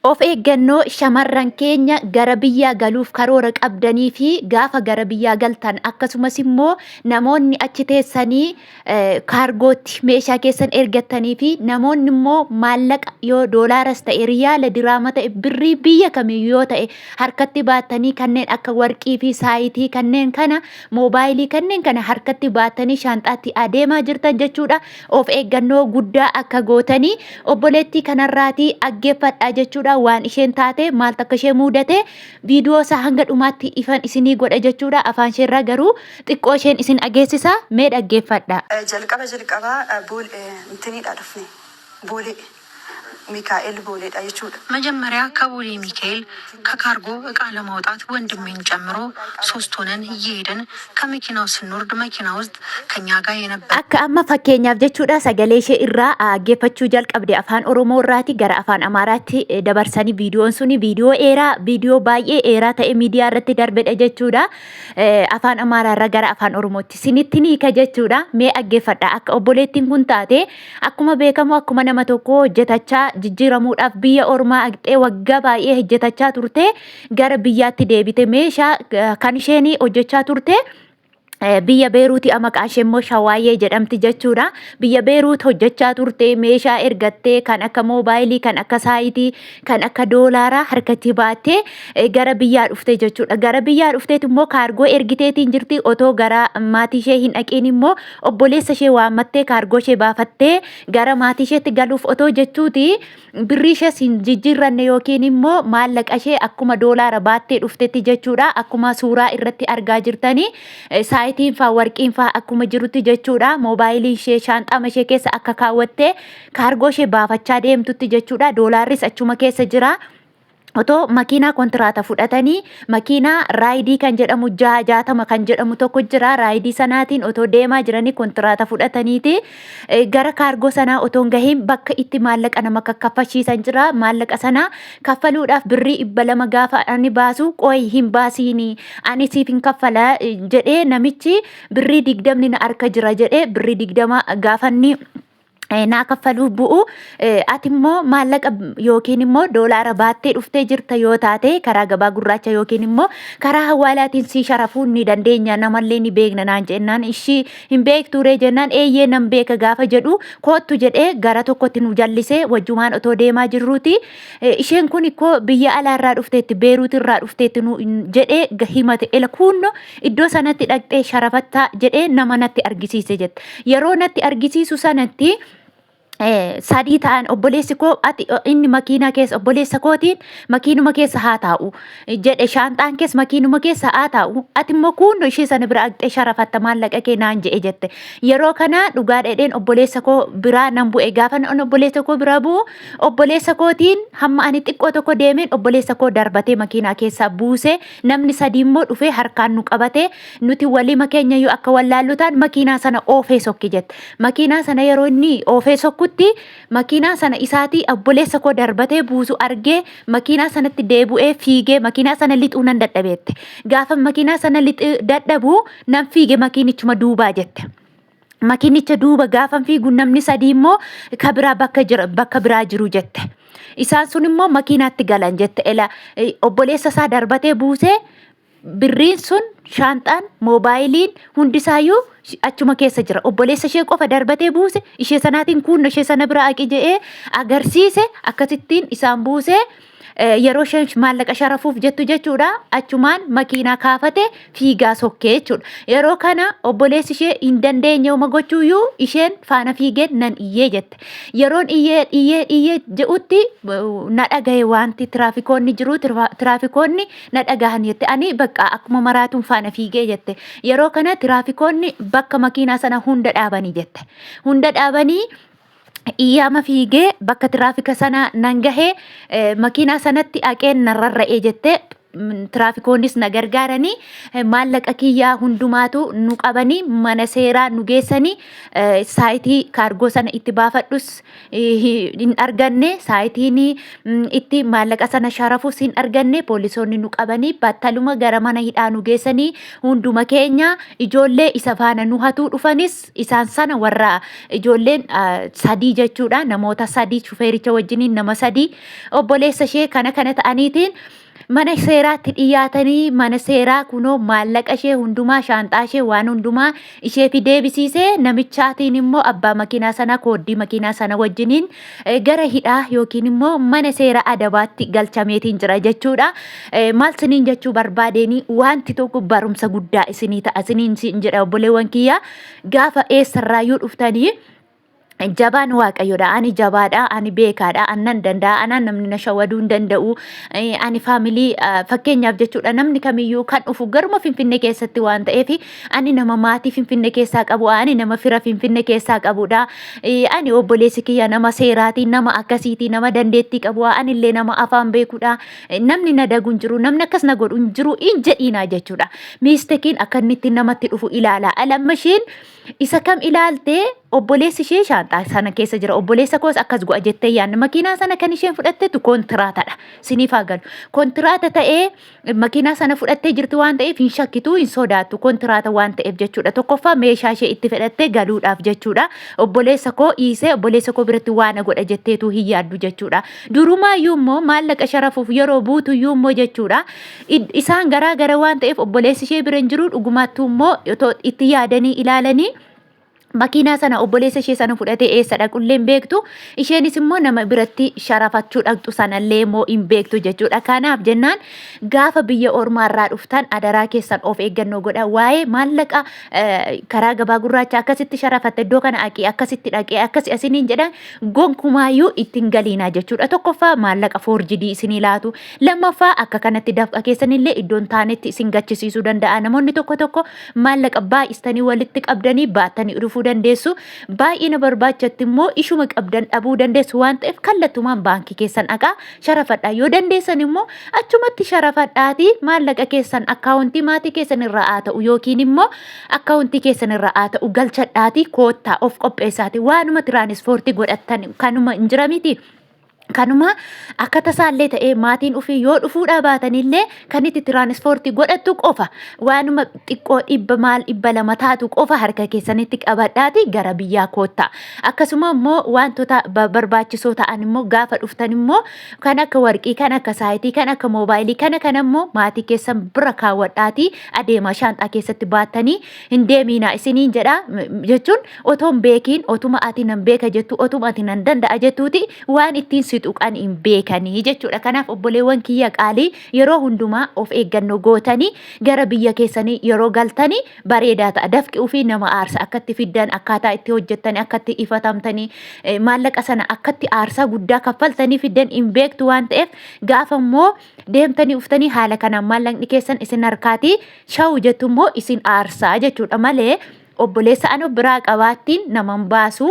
Of eeggannoo shamarran keenya gara biyyaa galuuf karoora qabdanii fi gaafa gara biyyaa galtan, akkasumas immoo namoonni achi teessanii kaargootti meeshaa keessan ergattanii fi namoonni immoo maallaqa yoo doolaaras ta'e, riyaala, diraama ta'e, birrii biyya kamiyyuu yoo ta'e harkatti baattanii, kanneen akka warqii fi saayitii kanneen kana, moobaayilii kanneen kana harkatti baattanii shaanxaatti adeemaa jirtan jechuudha. Of eeggannoo guddaa akka gootanii obboleettii kanarraatii dhaggeeffadhaa jechuudha. Waan isheen taate, maaltu akka ishee muudate, viidiyoo isaa hanga dhumaatti ifan isinii godha jechuudha. Afaan isheerraa garuu xiqqoo isheen isin dhageessisa, mee dhaggeeffadha. Jalqaba intiniidha dhufne, Boolee Mikaa'el, Booleedha jechuudha. መጀመሪያ ከቦሌ ሚካኤል ከካርጎ እቃ ለማውጣት ወንድሜን ጨምሮ ሶስት ሆነን እየሄድን ከመኪናው ስንወርድ መኪና ውስጥ ከኛ ጋር የነበረ Akka amma fakkeenyaaf jechuudha, sagalee ishee irraa dhaggeeffachuu jalqabde, Afaan Oromoo irraati gara Afaan Amaaraatti dabarsanii. Viidiyoon suni viidiyoo dheeraa, viidiyoo baay'ee dheeraa ta'e miidiyaa irratti darbedha jechuudha. Afaan Amaaraa irraa gara Afaan Oromootti sinitti niika jechuudha. Mee dhaggeeffadha akka obboleettiin kun taate. Akkuma beekamu, akkuma nama tokko hojjetachaa jijjiiramuudhaaf biyya ormaa dhaqxee waggaa baay'ee hojjetachaa turte, gara biyyaatti deebite. Meeshaa kan isheen hojjechaa turte biyya Beeruuti, maqaa ishee immoo Shawaayyee jedhamti jechuudha. Biyya Beeruut hojjechaa turte, meeshaa ergattee, kan akka moobaayilii, kan akka saayitii, kan akka doolaaraa harkatti baattee gara biyyaa dhufte jechuudha. Gara biyyaa dhufteet immoo kaargoo ergiteetiin jirti. Otoo gara maatii ishee hin dhaqiin immoo obboleessa ishee waammattee, kaargoo ishee baafattee gara maatii isheetti galuuf otoo jechuuti, birrii ishees hin jijjiirranne yookiin immoo maallaqa ishee akkuma doolaara baattee dhuftetti jechuudha. Akkuma suuraa irratti argaa jirtanii, saayitiin faa, warqiin faa akkuma jirutti jechuudha. Moobaayilii ishee shaanxaama ishee keessa akka kaawwattee kaargoo ishee baafachaa deemtutti jechuudha. Doolaarris achuma keessa jira. Otoo makiinaa kontiraata fudhatanii, makiinaa raayidii kan jedhamu, 60 kan jedhamu tokko jira. Raayidii sanaatiin otoo deemaa jiranii, kontiraata fudhataniiti, gara kaargoo sanaa otoo hin gahiin bakka itti maallaqa nama kaffalchiisan jira. Maallaqa sana kaffaluudhaaf birrii 200 gaafa ani baasu, "Qoyi, hin baasiini, ani siif hin kaffala," jedhee, namichi "Birrii 20 na harka jira," jedhee, birrii 20 gaafanni naa kaffaluuf bu'u, "Ati immoo maallaqa yookiin immoo doolaara baattee dhuftee jirta yoo taate, karaa gabaa gurraacha yookiin immoo karaa hawaalaatiin sii sharafuu ni dandeenya, namallee ni beekna," naan jennaan, "Ishii, hin beektuuree?" jennaan, "Eeyyee, nan beeka," gaafa jedhu, "Koottu," jedhee gara tokkotti nu jallisee, wajjumaan otoo deemaa jirruuti, "Isheen kun ikkoo biyya alaarraa dhufteetti, Beeruutirraa dhufteetti," nu jedhee himate. "Ela kunno iddoo sanatti dhaqxee sharafattaa," jedhee nama natti argisiise jette. Yeroo natti argisiisu sanatti sadii ta'an. Obboleessi koo, "Ati inni makiinaa keessa," obboleessa kootiin, "makiinuma keessa haa taa'u," jedhe. "Shaanxaan keessa makiinuma keessa haa taa'u, ati immoo kunno ishee sana bira dhaqxee sharafatta maallaqa kee," naan jedhe jette. Yeroo kana dhugaa dhedheen obboleessa koo biraa nan bu'e. Gaafa nan obboleessa koo biraa bu'u, obboleessa kootiin hamma ani xiqqoo tokko deemeen obboleessa koo darbatee makiinaa keessaa buuse. Namni sadii immoo dhufee harkaan nu qabate. Nuti walima keenya iyyuu akka wallaallu ta'an makiinaa sana oofee sokke jette. Makiinaa sana yeroo inni oofee sokkutti, makiinaa sana isaatii obboleessa koo darbatee buusu argee, makiinaa sanatti deebi'ee fiigee makiinaa sana lixuu nan dadhabeette. Gaafa makiinaa sana lixuu dadhabu, nan fiige makiinichuma duubaa jette. Makiinicha duuba gaafan fiigu, namni sadii immoo ka biraa bakka jira, bakka biraa jiru jette. Isaan sun immoo makiinaatti galan jette. Ela obboleessa isaa darbatee buusee, birriin sun, shaanxaan, moobaayiliin hundisaayyuu achuma keessa jira. Obboleessa ishee qofa darbatee buuse, ishee sanaatiin kunno ishee sana bira aqi jedhee agarsiise. Akkasittiin isaan buuse. Yeroo isheen maallaqa sharafuuf jettu jechuudha, achumaan makiinaa kaafate fiigaa sokkee jechuudha. Yeroo kana obboleessi ishee hin dandeenye uma gochuuyyuu, isheen faana fiigeen nan iyyee jette. Yeroon iyyee iyyee iyyee jedhutti na dhagaye, wanti tiraafikoonni jiru, tiraafikoonni na dhagahan jette. Ani bakka akkuma maraatuun faana fiigee jette. Yeroo kana tiraafikoonni bakka makiinaa sana hunda dhaabanii jette. Hunda dhaabanii, iyyaama fiigee bakka tiraafika sana nan gahee, makiinaa sanatti haqeen nan rarra'ee jette. Tiraafikoonnis na gargaaranii maallaqa kiyyaa hundumaatu nu qabanii mana seeraa nu geessanii. Saayitii kaargoo sana itti baafadhus hin arganne, saayitiin itti maallaqa sana sharafus hin arganne. Poolisoonni nu qabanii battaluma gara mana hidhaa nu geessanii. Hunduma keenya, ijoollee isa faana nu hatuu dhufanis, isaan sana warra ijoolleen sadii jechuudha, namoota sadii, shufeericha wajjiniin nama sadii, obboleessa ishee kana kana ta'aniitiin mana seeraatti dhiyaatanii. Mana seeraa kunoo maallaqa ishee hundumaa, shaanxaa ishee, waan hundumaa isheefi deebisiisee, namichaatiin immoo abbaa makiinaa sana kooddii makiinaa sana wajjiniin gara hidhaa yookiin immoo mana seera adabaatti galchameetiin jira jechuudha. Maal siniin jechuu barbaadeenii, wanti tokko barumsa guddaa isinii ta'a isiniin siin jedha, obboleewwan kiyya. Gaafa eessarraayyuu dhuftanii, jabaan Waaqayyoodha. Ani jabaadha, ani beekaadha, annan danda'a, anaan namni na shawaduu hin danda'u. Ani family, fakkeenyaaf jechuudha, namni kamiyyuu kan dhufu garuma Finfinnee keessatti waan ta'eef, ani nama maatii Finfinnee keessaa qabu, ani nama fira Finfinnee keessaa qabudha. Ani obboleessi kiyya nama seeraatii, nama akkasiitii, nama dandeettii qabu, anillee nama afaan beekudha. Namni na dagu hin jiru, namni akkas na godhu hin jiru hin jedhiinaa jechuudha. Mistakeiin akka inni itti namatti dhufu ilaala. Alamma isheen isa kam ilaaltee, obboleessi ishee shaanxaa sana keessa jira, obboleessa koos akkas go'a jettee yaadne. Makiinaa sana kan isheen fudhattetu kontiraatadha, siniif haa galu. Kontiraata ta'ee makiinaa sana fudhattee jirti waan ta'eef hin shakkitu, hin sodaattu, kontiraata waan ta'eef jechuudha. Tokkoffaa meeshaa ishee itti fedhattee galuudhaaf jechuudha. Obboleessa koo dhiisee obboleessa koo biratti waan na godha jetteetu hin yaaddu jechuudha. Durumaayyuu immoo maallaqa sharafuuf yeroo buutuyyuu immoo jechuudha, isaan garaa gara waan ta'eef obboleessi ishee bira hin jiru. Dhugumattuu immoo otoo itti yaadanii ilaalanii, makiinaa sana obboleessa ishee sana fudhatee eessa dhaqullee hin beektu. Isheenis immoo nama biratti sharafachuu dhaqxu sanallee immoo hin beektu jechuudha. Kanaaf jennaan, gaafa biyya ormaarraa dhuftan adaraa keessan of eeggannoo godha. Waa'ee maallaqa karaa gabaa gurraacha akkasitti sharafatte, iddoo kana dhaqii, akkasitti dhaqee, akkasi asiniin jedhan, gonkumaayyuu ittiin galiinaa jechuudha. Tokkoffaa maallaqa forged isinii laatu. Lammaffaa akka kanatti dafqa keessanillee iddoon taanetti isin gachisiisuu danda'a. Namoonni tokko tokko maallaqa baay'istanii walitti qabdanii baattanii dhufuu dandeessu. Baay'ina barbaachatti immoo ishuma qabdan dhabuu dandeessu waan ta'eef, kallattumaan baankii keessan dhaqaa sharafadhaa. Yoo dandeessan immoo achumatti sharafadhaatii maallaqa keessan akkaawuntii maatii keessan irraa haa ta'u yookiin immoo akkaawuntii keessan irraa haa ta'u galchadhaatii koottaa of qopheessaati. Waanuma tiraanispoortii godhattan kanuma hin jira miti. Kanuma akka tasaallee ta'ee maatiin ofii yoo dhufuudhaa baatanillee kan itti tiraanispoortii godhattu qofa, waanuma xiqqoo 100 maal 200 taatu qofa harka keessanitti qabadhaati gara biyyaa koottaa. Akkasuma immoo wantoota barbaachisoo ta'an immoo gaafa dhuftan immoo kan akka warqii, kan akka saayitii, kan akka moobaayilii kana kana immoo maatii keessan bira kaawwadhaatii adeemaa. Shaanxaa keessatti baattanii hin deemiinaa isiniin jedha. Jechuun otoo hin beekiin, otuma ati nan beeka jettu, otuma ati nan danda'a jettuuti, waan ittiin si tuqan hin beekanii jechuudha. Kanaaf obboleewwan kiyya qaalii, yeroo hundumaa of eeggannoo gootanii gara biyya keessanii yeroo galtanii bareedaa ta'a. Dafqi ofii nama aarsa. Akkatti fiddan, akkaataa itti hojjettanii, akkatti ifatamtanii, maallaqa sana akkatti aarsaa guddaa kaffaltanii fiddan hin beektu waan ta'eef, gaafa immoo deemtanii uftanii haala kanaan maallaqni keessan isin harkaatii shawu jettu immoo isin aarsaa jechuudha malee, obboleessa ani of biraa qabaattiin naman baasu.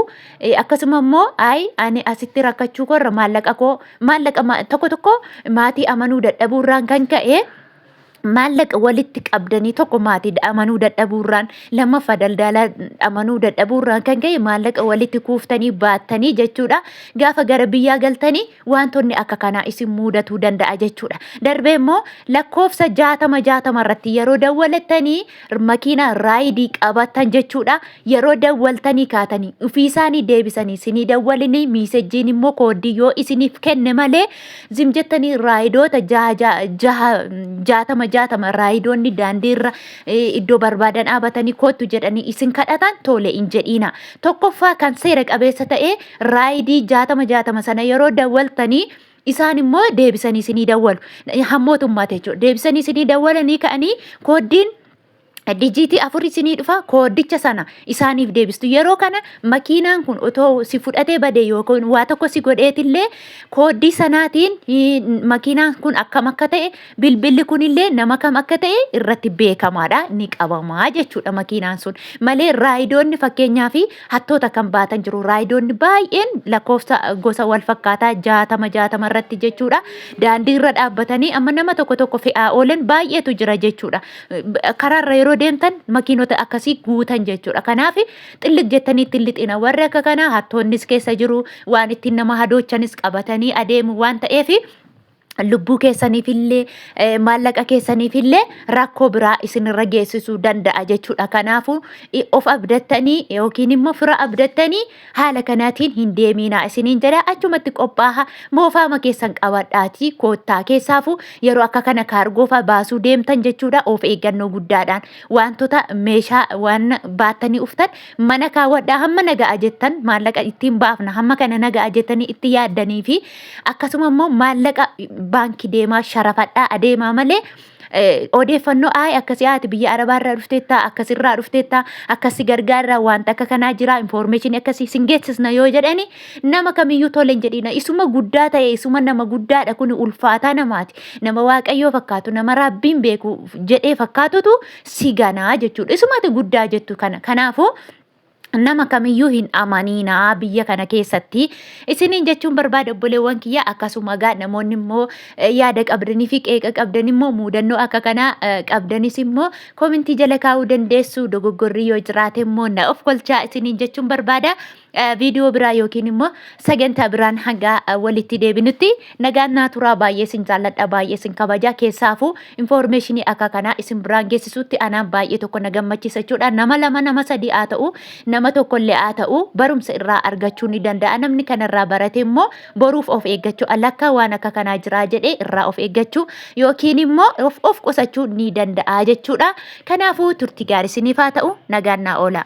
Akkasuma immoo ayi ani asitti rakkachuu koorra maallaqa koo, maallaqa tokko tokko maatii amanuu dadhabuurraan kan ka'e maallaqa walitti qabdanii, tokko maatii amanuu dadhabuurraan, lammaffaa daldala amanuu dadhabuurraan kan ka'e maallaqa walitti kuuftanii baattanii jechuudha. Gaafa gara biyyaa galtanii wantoonni akka kanaa isin mudatuu danda'a jechuudha. Darbee immoo lakkoofsa 60 60 irratti yeroo dawwalattanii makiinaa raayidii qabatan jechuudha. Yeroo dawwaltanii kaatanii ofii isaanii deebisanii isinii dawwalinii, messageiin immoo kooddii yoo isiniif kenne malee, zim jettanii raayidoota 60 60 raayidoonni daandiirra iddoo barbaadan dhaabatanii kottu jedhanii isin kadhatan tole hin jedhiina. Tokkoffaa kan seera qabeessa ta'e raayidii 60 60 sana yeroo dawwaltanii isaan immoo deebisanii isinii dawwalu. Hammootummaati jechuudha. Deebisanii isinii dawwalanii ka'anii kooddiin Dijiitii 4 isinii dhufa, kooddicha sana isaaniif deebistu. Yeroo kana makiinaan kun otoo si fudhatee bade yookiin waa tokko si godheetillee, kooddii sanaatiin makiinaan kun akkam akka ta'e, bilbilli kunillee nama kam akka ta'e irratti beekamaadha, ni qabamaa jechuudha makiinaan sun. Malee raayidoonni fakkeenyaa fi hattoota kan baatan jiru. Raayidoonni baay'een lakkoofsa gosa wal fakkaataa 60 60 irratti jechuudha. Daandii irra dhaabbatanii amma nama tokko tokko fe'aa oolan baay'eetu jira jechuudha. Karaarra yeroo deemtan makiinota akkasii guutan jechuudha. Kanaaf xilliq jettanii ittiin lixina. Warri akka kanaa hattoonnis keessa jiru, waan ittiin nama hadoochanis qabatanii adeemu waan ta'eef, lubbuu keessaniifillee maallaqa keessaniifillee rakkoo biraa isinirra geessisuu danda'a jechuudha. Kanaafuu of abdattanii yookiin immoo fira abdattanii haala kanaatiin hin deemiinaa isiniin jedha. Achumatti qophaa'a, moofaama keessan qabadhaatii koottaa. Keessaafuu yeroo akka kana kaargoofaa baasuu deemtan jechuudha, of eeggannoo guddaadhaan wantoota meeshaa waan baattanii uftan mana kaawwadhaa. Hamma naga'a jettan maallaqa ittiin baafna, hamma kana naga'a jettanii itti yaaddanii fi akkasuma immoo maallaqa baankii deemaa sharafadhaa adeemaa malee, odeeffannoo ayi akkasii haati biyya arabaarraa dhufteetta, akkasirraa dhufteetta, akkasi gargaarraa, wanta akka kanaa jira, information akkasii sin geessisna yoo jedhani, nama kamiyyuu tole hin jedhina. Isuma guddaa ta'e, isuma nama guddaadha kun, ulfaataa namaati, nama Waaqayyoo fakkaatu, nama Rabbiin beeku jedhee fakkaatutu si ganaa jechuudha, isumati guddaa jettu kana. Kanaafuu nama kamiyyuu hin amaniinaa biyya kana keessatti isiniin jechuun barbaada, obboleewwan kiyya. Akkasuma gaa namoonni immoo yaada qabdanii fi qeeqa qabdan immoo, muudannoo akka kanaa qabdanis immoo koomentii jala kaa'uu dandeessu. Dogoggorrii yoo jiraate immoo na of kolchaa isiniin jechuun barbaada. Viidiyoo biraa yookiin immoo sagantaa biraan hanga walitti deebinutti nagaan naa turaa. Baay'ee isin jaalladha, baay'ee isin kabaja. Keessaafuu infoormeeshinii akka kanaa isin biraan geessisuutti anaan baay'ee tokko na gammachiisa jechuudha. Nama lama, nama sadii haa ta'u, nama tokkollee haa ta'u, barumsa irraa argachuu ni danda'a. Namni kanarraa barate immoo boruuf of eeggachuu, alakka waan akka kanaa jiraa jedhee irraa of eeggachuu yookiin immoo of qusachuu ni danda'a jechuudha. Kanaafuu turtii gaarii isiniif haa ta'u, nagaan naa oola.